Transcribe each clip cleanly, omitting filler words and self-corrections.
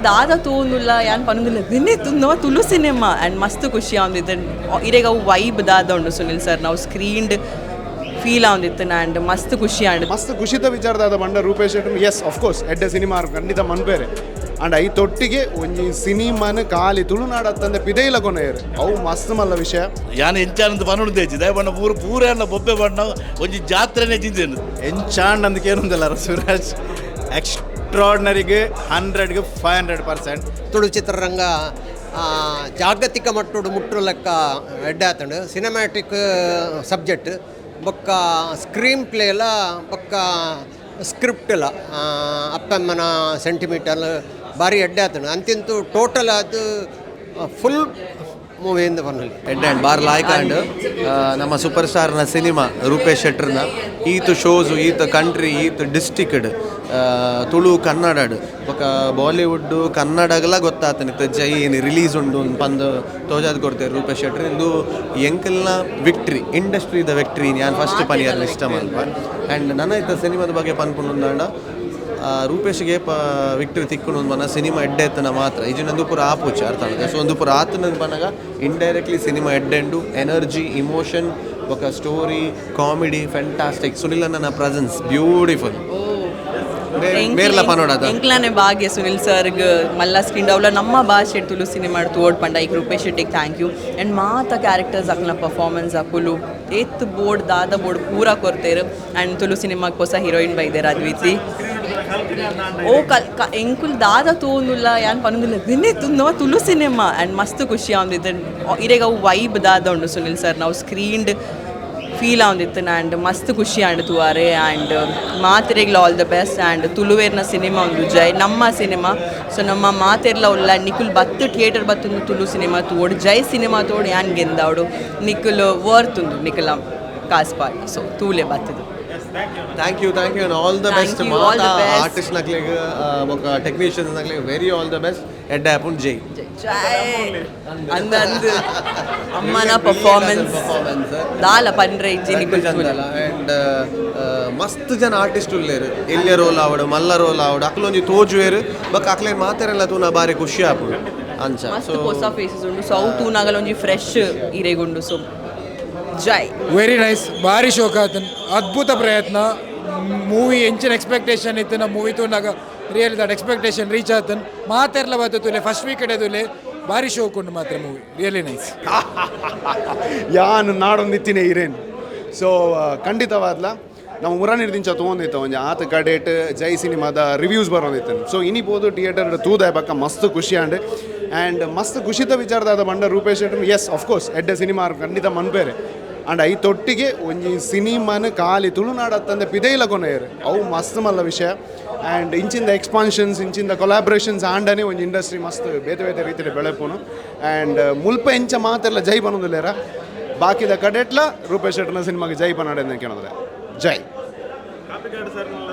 ದಾದ ತೂಂದುಲ್ಲ ಯಾನ್ ಪನೊಂದುಲ್ಲ ದಿನೇ ತುಂದವ ತುಳು ಸಿನಿಮಾ. ಆ್ಯಂಡ್ ಮಸ್ತ್ ಖುಷಿ ಆವೊಂದಿತ್ತು. ಇರೆಗ್ ಅವು ವೈಬ್ ದಾದ ಉಂಡು ಸುನಿಲ್ ಸರ್ ನಾವು ಸ್ಕ್ರೀನ್ಡ್ ಫೀಲ್ ಆವೊಂದಿತ್ತು ಆ್ಯಂಡ್ ಮಸ್ತ್ ಖುಷಿ ಆಂಡ್. ಮಸ್ತ್ ಖುಷಿತ ವಿಚಾರದಾದ ಪಂಡ, ರೂಪೇಶ್ ಶೆಟ್ಟಿ, ಎಸ್, ಕೋರ್ಸ್, ಎಡ್ಡೆ ಸಿನಿಮಾ ಖಂಡಿತ ಮನ್ಪೇರೆ. ಅಂಡ್ I ತೊಟ್ಟಿಗೆ ಒಂಜಿ ಸಿನಿಮಾನ ಖಾಲಿ ತುಳುನಾಡತ್ತಂದೆ ಪಿದೈಲ ಕೊನೆಯರು, ಅವು ಮಸ್ತ್ ಮಲ್ಲ ವಿಷಯ. ಯಾನ್ ಎಂಚಾನಂದ್ ಪನೊಡು ತೇಜಿ ದಯ ಬಣ್ಣ ಪೂರ ಪೂರ ಬೊಬ್ಬೆ ಬಣ್ಣ ಒಂಜಿ ಜಾತ್ರೆನೇ ಜಿಂಜೇನು. ಎಂಚಾಂಡ್ ಅಂದಕೇನುಂದಲ್ಲ ಸುರಾಜ್, ಎಕ್ಸ್ಟ್ರಾರ್ಡಿನರಿಗೆ 100ಗೆ 500%. ತುಳು ಚಿತ್ರರಂಗ ಜಾಗತಿಕ ಮಟ್ಟೋಡು ಮುಟ್ಟು ಲೆಕ್ಕ ಎಡ್ಡೆ ಆತಂಡು. ಸಿನಿಮ್ಯಾಟಿಕ್ ಸಬ್ಜೆಕ್ಟ್ ಬೊಕ್ಕ ಸ್ಕ್ರೀನ್ ಪ್ಲೇ ಎಲ್ಲ ಬೊಕ್ಕ ಸ್ಕ್ರಿಪ್ಟ್ ಎಲ್ಲ ಅಪ್ಪಮ್ಮನ ಸೆಂಟಿಮೀಟರ್ ಭಾರಿ ಎಡ್ಡೆ ಆತಂಡು. ಅಂತಿಂತೂ ಟೋಟಲ್ ಅದು ಫುಲ್ ಮೂವಿಯಿಂದ ಪನ್ನಲ್ಲಿ. ಎಡ್ಡೆ ಆ್ಯಂಡ್ ಬಾರ್ ಲಾಯ್ಕ್ ಆಂಡ್. ನಮ್ಮ ಸೂಪರ್ ಸ್ಟಾರ್ನ ಸಿನಿಮಾ, ರೂಪೇಶ್ ಶೆಟ್ಟರ್ನ ಈತ್ ಶೋಸು, ಈತ್ ಕಂಟ್ರಿ, ಈತ್ ಡಿಸ್ಟಿಕ್ಡ್, ತುಳು ಕನ್ನಡಡ್ ಬೊಕ ಬಾಲಿವುಡ್ ಕನ್ನಡಗಲ ಗೊತ್ತಾತನ ಇತ್ತೆ ಜೈ ಏನು ರಿಲೀಸ್ ಉಂಡು ಪಂದ್ ತೋಜಾದ್ ಕೊಡ್ತೇವೆ. ರೂಪೇಶ್ ಶೆಟ್ಟರ್ ಇಂದು ಎಂಕಲ್ನ ವಿಕ್ಟ್ರಿ, ಇಂಡಸ್ಟ್ರಿದ ವಿಕ್ಟ್ರಿ. ಯಾನ್ ಫಸ್ಟ್ ಪನಿಯರ್ನ ಇಷ್ಟ ಮಲ್ಪ. ಆ್ಯಂಡ್ ನನ್ನ ಇತ್ತ ಸಿನಿಮಾದ ಬಗ್ಗೆ ಪನ್ಪುಂಡಾಂಡ, ರೂಪೇಶ್ಗೆ ಪ ವಿಕ್ಟ್ರಿ ತಿಕ್ಕುನು ಮನ ಸಿನಿಮಾ ಎಡ್ಡೆ ಎತ್ತನ ಮಾತ್ರ. ಇಜಿನೊಂದು ಪೂರ ಆಪುಚಿ, ಅರ್ಥ ಆಗುತ್ತೆ. ಸೊ ಒಂದು ಪೂರ ಆತನ ಪನಗ ಇಂಡೈರೆಕ್ಟ್ಲಿ ಸಿನಿಮಾ ಎಡ್ಡೆಂಡು. ಎನರ್ಜಿ, ಇಮೋಷನ್ ಬೊಕ ಸ್ಟೋರಿ, ಕಾಮಿಡಿ ಫ್ಯಾಂಟಾಸ್ಟಿಕ್. ಸುನಿಲ್ ಅಣ್ಣನ ಪ್ರೆಸೆನ್ಸ್ ಬ್ಯೂಟಿಫುಲ್. ಮೇರ್ಲ ಪನೋಡದ. ಎಂಕ್ಲಾನೆ ಭಾಗ್ಯ ಸುನಿಲ್ ಸರ್ಗ್ ಮಲ್ಲ ಸ್ಕ್ರೀನ್ ಅವಲ ನಮ್ಮ ಭಾಷೆ ತುಳು ಸಿನಿಮಾ ತೋಡ್ ಪಂಡ. ಈಗ ರೂಪೇಶ್ ಶೆಟ್ಟಿಗೆ thank you. And ಮಾತ ಕ್ಯಾರೆಕ್ಟರ್ಸ್ ಅಕ್ನ ಪರ್ಫಾರ್ಮೆನ್ಸ್, ಅಕುಲು ಏತ್ ಬೋರ್ಡ್ ದಾದ ಬೋರ್ಡ್ ಪೂರ ಕೊರ್ತೇರು. ಆ್ಯಂಡ್ ತುಳು ಸಿನಿಮಾಗೆ ಹೊಸ ಹೀರೋಯಿನ್ ಬೈದೇರ್ ಅದ್ವಿತಿ. ಓ ಕಲ್ ಎಂಕುಲ್ ದಾದ ತೂಂದುಲ್ಲ ಯಾನ್ ಪನೊಂದುಲ್ಲ ದಿನೇ ತುಂದವ ತುಳು ಸಿನಿಮಾ. ಆ್ಯಂಡ್ ಮಸ್ತ್ ಖುಷಿ ಆವೊಂದಿತ್ತು. ಇರೆಗ್ ಅವು ವೈಬ್ ದಾದ ಉಂಡು ಸುನಿಲ್ ಸರ್ ನಾವು ಸ್ಕ್ರೀನ್ಡ್ ಫೀಲ್ ಆವೊಂದಿತ್ತು ಆ್ಯಂಡ್ ಮಸ್ತ್ ಖುಷಿ ಆಂಡ್ ತೂವಾರೆ. ಆ್ಯಂಡ್ ಮಾತೆರೆಗ್ಲ ಆಲ್ the best. And ತುಳುವೇರ್ನ cinema ಒಂದು ಜೈ, ನಮ್ಮ ಸಿನಿಮಾ. ಸೊ ನಮ್ಮ ಮಾತೆರ್ಲ ಉಲ್ಲ, ನಿಕುಲ್ ಬತ್ತು ಥಿಯೇಟರ್ ಬತ್ತೊಂದು ತುಳು ಸಿನಿಮಾ ತೋಡು, ಜೈ ಸಿನಿಮಾ ತೋಡು. ಯಾನ್ ಗೆಂದಾವಡು ನಿಕುಲ್ ವರ್ತ್ ಉಂದು ನಿಕುಲ ಕಾಸ್ಪಾಡ್. ಸೊ ತೂಲೆ ಬತ್ತದು. Thank you, thank you and all the Thank best. you, all the best. Artist ನಕ್ಲೆಗ್ ಬೊಕ ಟೆಕ್ನಿಷಿಯನ್ಸ್ ನಕ್ಲೆಗ್ ವೆರಿ ಆಲ್ the best. ಎಡ್ಡೆ ಆಪುಂಡು, ಜೈ. ಜೈ ಅಂದ ಅಂದ್ ಅಮ್ಮನ ಪರ್ಫಾರ್ಮೆನ್ಸ್ ಪರ್ಫಾರ್ಮೆನ್ಸ್ ದಾಲ ಪನ್ರೆ ಇಜ್ಜಿ ನಿಕುಲ್. ಅಂಡ್ ಮಸ್ತ್ ಜನ ಆರ್ಟಿಸ್ಟ್ ಉಲ್ಲೇರು. ಎಲ್ಯ ರೋಲ್ ಆವಡು, ಮಲ್ಲ ರೋಲ್ ಆವಡು, ಅಕ್ಲೊಂಜಿ ತೋಜುವೇರು. ಬೊಕ ಅಕ್ಲೇನ್ ಮಾತೆರೆಲ್ಲ ತೂನ ಬಾರಿ ಖುಷಿ ಆಪುಂಡು ಅಂಚ. ಮಸ್ತ್ ಸೊ ಹೊಸ ಫೇಸಸ್ ಉಂಡು. ಸೌ ತೂನಾಗಲ ಒಂಜಿ ಫ್ರೆಶ್ ಇರೆಗುಂಡು. ಸೊ ಜೈ. ವೆರಿ ನೈಸ್, ಭಾರಿ ಶೋಕ ಆತನ್. ಅದ್ಭುತ ಪ್ರಯತ್ನ. ಮೂವಿ ಎಂಚಿನ ಎಕ್ಸ್ಪೆಕ್ಟೇಷನ್ ಇತ್ತು ನಮ್ಮ ಮೂವಿ ತೂನಾಗ, ರಿಯಲಿ that expectation reach ಆತನ್. ಮಾತೆರ್ಲ ಬತ್ತು ತುಲೆ. ಫಸ್ಟ್ ವೀಕ್ ತುಲೆ, ಭಾರಿ ಶೋಕ್ ಉಂಡು ಮಾತ್ರ. Movie really nice. ಯಾನ್ ನಾಡೊಂದಿತ್ತಿನ ಇರೇನ್. ಸೊ ಖಂಡಿತವಾದ್ಲ ನಾವು ಮುರಾನಿರ್ದಿಂಚ ತೊಗೊಂಡಿತ್ತು ಒಂಜಿ ಆತ ಕಡೇಟ್ ಜೈ ಸಿನಿಮಾದ ರಿವ್ಯೂಸ್ ಬರೋದಿತ್ತು. ಸೊ ಇನಿ ಪೋದು ಥಿಯೇಟರ್ ತೂದೆ ಬಕ್ಕ ಮಸ್ತ್ ಖುಷಿ ಆಂಡ್. ಆ್ಯಂಡ್ ಮಸ್ತ್ ಖುಷಿತ ವಿಚಾರದಾದ ಪಂಡ, ರೂಪೇಶ್ ಶೆಟ್ಟಿ, ಎಸ್, ಕೋರ್ಸ್, ಎಡ್ಡೆ ಸಿನಿಮಾ ಖಂಡಿತ ಮನ್ಪೇರೆ. ಅಂಡ್ I ತೊಟ್ಟಿಗೆ ಒಂಜಿ ಸಿನಿಮಾನ ಖಾಲಿ ತುಳುನಾಡತ್ತಂದೆ ಪಿದೈಲ ಕೊನೆಯರು, ಅವು ಮಸ್ತ್ ಮಲ್ಲ ವಿಷಯ. ಆ್ಯಂಡ್ ಇಂಚಿಂದ ಎಕ್ಸ್ಪಾನ್ಷನ್ಸ್, ಇಂಚಿಂದ ಕೊಲಾಬ್ರೇಷನ್ಸ್ ಆಂಡನೆ ಒಂಜಿ ಇಂಡಸ್ಟ್ರಿ ಮಸ್ತ್ ಬೇತೆ ಬೇತೆ ರೀತಿಯ ಬೆಳೆಪುನು. ಆ್ಯಂಡ್ ಮುಲ್ಪ ಎಂಚ ಮಾತೆಲ್ಲ ಜೈ ಬನ್ನೊಂದುಲ್ಲೇರ, ಬಾಕಿದ ಕಡೆಟ್ಲ ರೂಪೇಶ್ ಶೆಟ್ಟರ್ನ ಸಿನಿಮಾಗೆ ಜೈ ಪನಾಡೆ ಕೇಳಿದ್ರೆ Jai.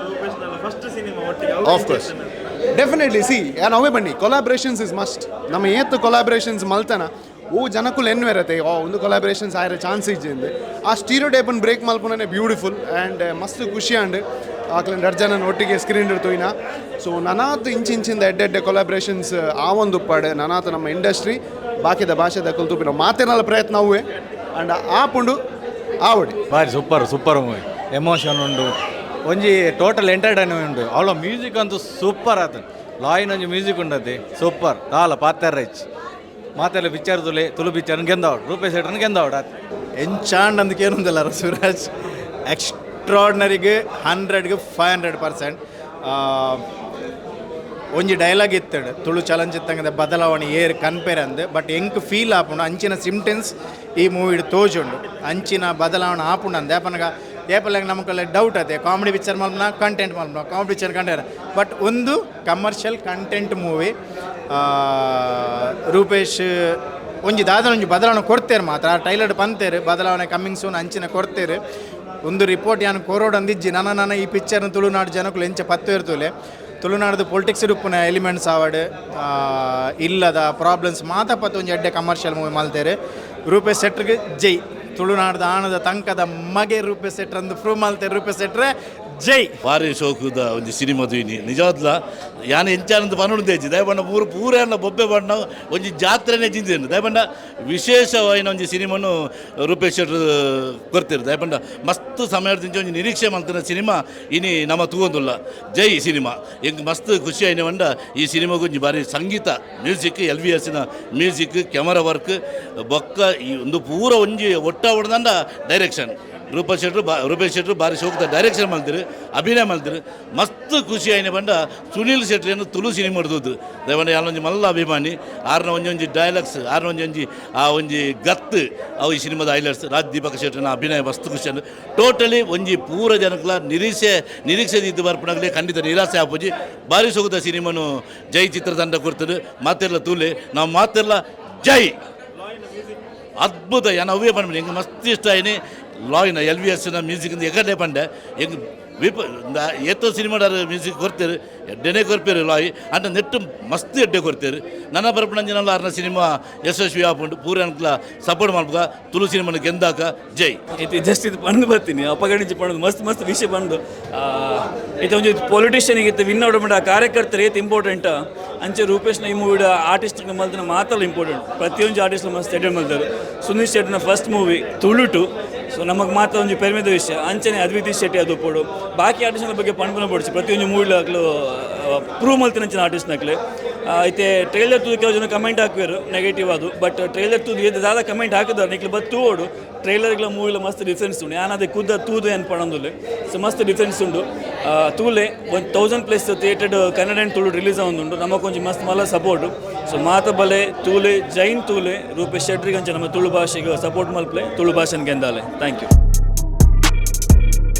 Of course, definitely. See, ಯಾನ್ ಅವೇ ಬನ್ನಿ, ಕೊಲಾಬ್ರೇಷನ್ಸ್ is must. ನಮ್ಮ ಏತ್ ಕೊಲಾಬ್ರೇಷನ್ಸ್ ಮಲ್ತನ ಓ ಜನಕ್ಕುಲು ಎನ್ವೆರತೆ, ಓ ಒಂದು ಕೊಲಾಬ್ರೇಷನ್ಸ್ ಆಯ್ರೆ ಚಾನ್ಸ್ ಇಜ್ಜಿಂದು. ಆ ಸ್ಟೀರಿಯೋ ಟೈಪನ್ನು ಬ್ರೇಕ್ ಮಲ್ಪುನೇ ಬ್ಯೂಟಿಫುಲ್. ಆ್ಯಂಡ್ ಮಸ್ತ್ ಖುಷಿ ಆಂಡ್ ಆಕ್ಲೆನ್ ರಡ್ಡ್ ಜನ ಒಟ್ಟಿಗೆ ಸ್ಕ್ರೀನ್ ತೂಯಿನ. ಸೊ ನನಾತ್ ಇಂಚಿಂಚಿಂದ ಎಡ್ಡೆ ಎಡ್ಡೆ ಕೊಲಾಬ್ರೇಷನ್ಸ್ ಆ ಒಂದು ಉಪ್ಪಾಡು. ನನಾತ್ ನಮ್ಮ ಇಂಡಸ್ಟ್ರಿ ಬಾಕಿದ ಭಾಷೆದ ತೂಪಿನ ಮಾತೇನಲ್ಲ ಪ್ರಯತ್ನ ಅವೇ. ಆ್ಯಂಡ್ ಆಪುಂಡು, ಆವಡಿ. ಬಾರಿ ಸೂಪರ್, ಸೂಪರ್ ಮೂವಿ. ಎಮೋಷನ್ ಉಂಡು, ಒಂಜಿ ಟೋಟಲ್ ಎಂಟರ್ಟೈನ್ಮೆಂಟ್ ಉಂಡು. ಅವಳ ಮ್ಯೂಸಿಕ್ ಅಂತೂ ಸೂಪರ್ ಆತ. ಲಾಯಿನ್ ಒಂಜಿ ಮ್ಯೂಸಿಕ್ ಉಂಡತಿ, ಸೂಪರ್. ದಾಲ ಪಾತೆರ ಇಚ್ ಮಾತೆಲ್ಲ ಪಿಕ್ಚರ್ ತುಲೆ. ತುಳು ಪಿಕ್ಚರ್ ಗೆಂದವಡು, ರೂಪೇಶ್ ಶೆಟ್ಟರ್ನ ಗೆಂದವಡು ಆತ. ಎಂಚಾಂಡ್ ಅಂದಕೇನುಂದಲ್ಲ ಸುರಾಜ್, ಎಕ್ಸ್ಟ್ರಾರ್ಡಿನರಿಗೆ 100ಗೆ 500%. ಒಂಜಿ ಡೈಲಾಗ್ ಇತ್ತಡು, ತುಳು ಚಲನಚಿತ್ರಂಗದ ಬದಲಾವಣೆ ಏರ್ ಕನ್ಪೇರ್ ಅಂದ್. ಬಟ್ ಎಂಕ್ ಫೀಲ್ ಆಪುಂಡು, ಅಂಚಿನ ಸಿಂಪ್ಟಮ್ಸ್ ಈ ಮೂವಿಡ್ ತೋಜುಂಡು, ಅಂಚಿನ ಬದಲಾವಣೆ ಆಪುಂಡು ಅಂದ್. ಯಾಪನಗ ಏಪಲ್ಲ ನಮಕೆಲ್ಲ ಡೌಟ್ ಅದೇ, ಕಾಮಿಡಿ ಪಿಕ್ಚರ್ ಮಲ್ಪನ, ಕಂಟೆಂಟ್ ಮಲ್ಪನ, ಕಾಮಿಡಿ ಪಿಕ್ಚರ್ ಕಂಟೆಂಟ್. ಬಟ್ ಒಂದು ಕಮರ್ಷಿಯಲ್ ಕಂಟೆಂಟ್ ಮೂವಿ. ರೂಪೇಶ್ ಒಂಜಿ ದಾದನ ಒಂಜಿ ಬದಲಾವಣೆ ಕೊಡ್ತೇರು ಮಾತ್ರ. ಆ ಟೈಲರ್ ಪಂತೇರು ಬದಲಾವಣೆ ಕಮ್ಮಿಂಗ್ ಸೂನ್, ಅಂಚಿನ ಕೊಡ್ತೇರು. ಒಂದು ರಿಪೋರ್ಟ್ ಯಾನು ಕೊರೋಡ್ ಅಂದಿಜ್ಜಿ. ನನ್ನ ನನ್ನ ಈ ಪಿಕ್ಚರ್ನ ತುಳುನಾಡು ಜನಕುಲು ಎಂಚ ಪತ್ತು ಇರ್ತುಲೆ, ತುಳುನಾಡ್ದು ಪೊಲಿಟಿಕ್ಸ್ ಉಪ್ಪುನ ಎಲಿಮೆಂಟ್ಸ್ ಆವಡ್, ಇಲ್ಲದ ಪ್ರಾಬ್ಲಮ್ಸ್ ಮಾತ ಪತ್ತು ಒಂಜಿ ಎಡ್ಡೆ ಕಮರ್ಷಿಯಲ್ ಮೂವಿ ಮಲ್ತೇರು. ರೂಪೇಶ್ ಶೆಟ್ರಿಗೆ ಜೈ. ತುಳುನಾಡ್ದ ಆಣದ ತಂಕದ ಮಗೆ ರೂಪೇಶ್ ಶೆಟ್ರ್ ಅಂದು ಪ್ರೂವ್ ಮಲ್ತೇರು. ರೂಪೇಶ್ ಶೆಟ್ರೆ ಜೈ. ಭಾರಿ ಶೋಕುದ ಒಂಜಿ ಸಿನಿಮಾ ತೂಯಿನಿ ನಿಜವಾದ್ಲ ಯಾನ್ ಎಂಚಾನಂದ್ ಪನೊಡು ತೇಜಿ ದಯಪಂಡ ಪೂರ ಪೂರ ಬೊಬ್ಬೆ ಬಣ್ಣ ಒಂಜಿ ಜಾತ್ರೆನೇ ಜಿಂದೇನು. ದಯಪಂಡ ವಿಶೇಷವಾಯಿನ ಒಂಜಿ ಸಿನಿಮಾನು ರೂಪೇಶ್ ಶೆಟ್ರು ಕೊರ್ತಿರು. ದಯಪಂಡ ಮಸ್ತ್ ಸಮಯ ಒಂಜಿ ನಿರೀಕ್ಷೆ ಮಲ್ತಿನ ಸಿನಿಮಾ ಇನಿ ನಮ ತೂವೊಂದುಲ್ಲ. ಜೈ ಸಿನಿಮಾ. ಎಂಕ್ ಮಸ್ತ್ ಖುಷಿ ಆಯಿನ ಪಂಡ ಈ ಸಿನಿಮಾಗೊಂಜಿ ಬಾರಿ ಸಂಗೀತ, ಮ್ಯೂಸಿಕ್, ಎಲ್ ವಿ ಎಸ್ನ ಮ್ಯೂಸಿಕ್, ಕ್ಯಾಮರಾ ವರ್ಕ್, ಬೊಕ್ಕ ಈ ಒಂದು ಪೂರ ಒಂಜಿ ಒಟ್ಟ ಹೊಡೆದಂಡ ಡೈರೆಕ್ಷನ್. ರೂಪೇಶ್ ಶೆಟ್ರು ಬಾ ರೂಪೇಶ್ ಶೆಟ್ರು ಬಾರಿ ಶೋಕದ ಡೈರೆಕ್ಷನ್ ಮಲ್ತಿರು, ಅಭಿನಯ ಮಲ್ತಿರು. ಮಸ್ತ್ ಖುಷಿ ಆಯಿನ ಪಂಡ ಸುನೀಲ್ ಶೆಟ್ಟಿ ತುಳು ಸಿನಿಮಾ ಹಿಡ್ದದ್ದು. ದಯಪಂಡ ಯಾನ್ ಮಲ್ಲ ಅಭಿಮಾನಿ. ಆರ್ನ ಒಂಜೊಂಜಿ ಡೈಲಾಗ್ಸ್, ಆರ್ನ ಒಂಜೊಂಜಿ ಆ ಒಂಜಿ ಗತ್ತು ಅವು ಈ ಸಿನಿಮಾದ ಹೈಲೈಟ್ಸ್. ರಾಜ್ ದೀಪಕ್ ಶೆಟ್ಟಿನ ಅಭಿನಯ ಮಸ್ತ್ ಖುಷಿ. ಟೋಟಲಿ ಒಂಜಿ ಪೂರ ಜನಕ್ಲ ನಿರೀಕ್ಷೆ ನಿರೀಕ್ಷೆ ಇದ್ದು ಬರ್ಪಣಗ್ಲೆ ಖಂಡಿತ ನಿರಾಸೆ ಆಪುಜಿ. ಬಾರಿ ಸೊಗದ ಸಿನಿಮಾನು ಜೈ ಚಿತ್ರತಂಡ ಕೊಡ್ತದೆ. ಮಾತೆಲ್ಲ ತೂಲೆ, ನಾವು ಮಾತೆಲ್ಲ ಜೈ. ಅದ್ಭುತ. ಯಾನ್ ಅವೇ ಪಂಡ ಎಂಕ್ ಮಸ್ತ್ ಇಷ್ಟ ಆಯ್ನಿ ಲಾಯ್ನ ಎಲ್ ವಿ ಎಸ್ನ ಮ್ಯೂಸಿಕ್ ಎಗಡೆ ಪಂಡೆ. ಎಂಕ್ ವಿಪ ಏತೋ ಸಿನಿಮಾಡಾರ ಮ್ಯೂಸಿಕ್ ಕೊಡ್ತೇರು, ಎಡ್ಡೆನೇ ಕೊರ್ಪೇರು ಲಾಯ್ ಅಂಡ ನೆಟ್ಟು ಮಸ್ತ್ ಎಡ್ಡೆ ಕೊಡ್ತೇರು. ನನ್ನ ಬರಪಣಂಜಿನಲ್ಲ ಅರ್ನ ಸಿನಿಮಾ ಯಶಸ್ವಿ ಆಪುಂಡು. ಪೂರ ಅನ್ಕ್ಲ ಸಪೋರ್ಟ್ ಮಾಡ್ಬೇಕ. ತುಳು ಸಿನಿಮಾನ ಗೆಂದಾಕ. ಜೈ. ಇದು ಜಸ್ಟ್ ಇದು ಪಂದು ಬರ್ತೀನಿ ಅಪಗಣಿಂಚಿ ಪಂಡು ಮಸ್ತ್ ಮಸ್ತ್ ವಿಷಯ ಬಂದು. ಇದು ಒಂಜಿ ಪೊಲಿಟಿಷಿಯನ್ ಇತ್ತು ವಿನ್ ಔಟ್ ಮಾಡ ಕಾರ್ಯಕರ್ತರು ಏತ್ ಇಂಪಾರ್ಟೆಂಟ್ ಅಂಚೆ ರೂಪೇಶ್ನ ಈ ಮೂವಿಡ ಆರ್ಟಿಸ್ಟ್ ಮಲ್ತಿನ ಮಾತಲ್ಲ ಇಂಪಾರ್ಟೆಂಟ್. ಪ್ರತಿಯೊಂದು ಆರ್ಟಿಸ್ಟ್ ಮಸ್ತ್ ಎಡಿಟ್ ಮಲ್ತಾರೆ. ಸುನೀಲ್ ಶೆಟ್ಟಿನ ಫಸ್ಟ್ ಮೂವಿ ತುಳುಟು. ಸೊ ನಮಗೆ ಮಾತ್ರ ಒಂಜಿ ಪೆರ್ಮೆದ ವಿಷಯ. ಅಂಚನೆ ಅದ್ವಿತಿ ಶೆಟ್ಟಿ ಅದು ಪೋಡು. ಬಾಕಿ ಆರ್ಟಿಸ್ಟ್ನ ಬಗ್ಗೆ ಪಣ್ಪುನ ಪೋಡ್ಚಿ. ಪ್ರತಿಯೊಂದು ಮೂವಿಡ್ ಅಕ್ಲು ಪ್ರೂವ್ ಮಲ್ತಿನಂಚಿನ ಆರ್ಟಿಸ್ಟ್ನಕ್ಲೆ. ಐತೆ ಟ್ರೈಲರ್ ತೂದು ಕೆಲವು ಜನ ಕಮೆಂಟ್ ಹಾಕುವರು ನೆಗೆಟಿವ್ ಅದು. ಬಟ್ ಟ್ರೈಲರ್ ತೂದು ಏತ್ ದಾದ ಕಮೆಂಟ್ ಹಾಕಿದಾರೆ ನಿಕ್ಲು ಬತ್ ತೂವೋಡು. ಟ್ರೈಲರ್ಗಳ ಮೂವಿಲ ಮಸ್ತ್ ಡಿಫ್ರೆನ್ಸ್ ಉಂಡು. ಯಾನಾದೆ ಖುದ್ದ ತೂದು ಏನು ಪಣೊಂದುಲ್ಲೆ. ಸೊ ಮಸ್ತ್ ಡಿಫ್ರೆನ್ಸ್ ಉಂಡು. ತೂಲೆ, 1000+ ಥಿಯೇಟರ್ಡ್ ಕನ್ನಡ ಆ್ಯಂಡ್ ತುಳು ರಿಲೀಸ್ ಆವೊಂದುಂಡು. ನಮಕೊಂಜಿ ಮಸ್ತ್ ಮಲ್ಲ ಸಪೋರ್ಟ್. ಸೊ ಮಾತ ಬಲೆ ತೂಲೆ, ಜೈನ್ ತೂಲೆ. ರೂಪೇಶ್ ಶೆಟ್ರಿಗೆ ಅಂಚ ನಮ್ಮ ತುಳು ಭಾಷೆಗೆ ಸಪೋರ್ಟ್ ಮಲ್ಪ್ಲೆ. ತುಳು ಭಾಷೆನ ಗೆಂದಾಲೆ. Thank you.